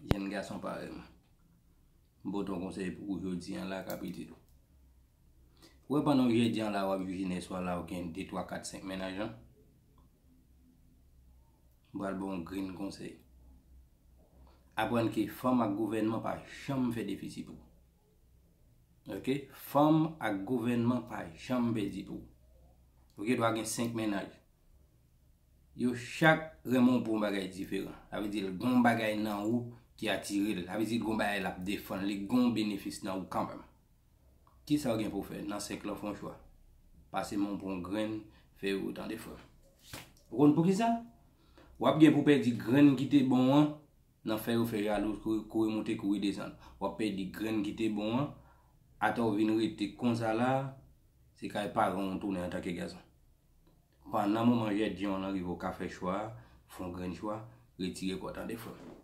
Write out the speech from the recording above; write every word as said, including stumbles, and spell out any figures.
Jèn gason parèy mwen, m pote yon konsèy pou ou jodi an la k ap itil ou. Ou wè, pandan w jodi an la w ap jije nèswa la, ou gen de, twa, kat, senk mennaj lan, m pral ba w yon grenn konsèy. Aprann ke fanm ak gouvènman pa janm fè defisi pou ou. Oke? Fanm ak gouvènman pa janm pèdi pou ou. Ou gen dwa gen senk mennaj. Yo chak renmen w pou yon bagay diferan. Sa vle di l gen yon bagay nan ou ki atire l. Sa vle di l gen yon bagay l ap defann. Li gen yon benefis nan ou kanmenm. Kisa w gen pou w fè nan senk lan? Fè yon chwa. Pase men w pou yon grenn, fè yo tande frè m. Ou konn poukisa? W ap gen pou pèdi grenn ki te bon an nan fè yo fè jalou, kouri, kouri monte, kouri desann. W ap pèdi grenn ki te bon an, atò w vin rete konsa la, se kay paran w tounen antanke gason. Pandan moman jèdjan w lan rive, w ka fè chwa, fè yon grenn chwa, retire kò w, tande frè m.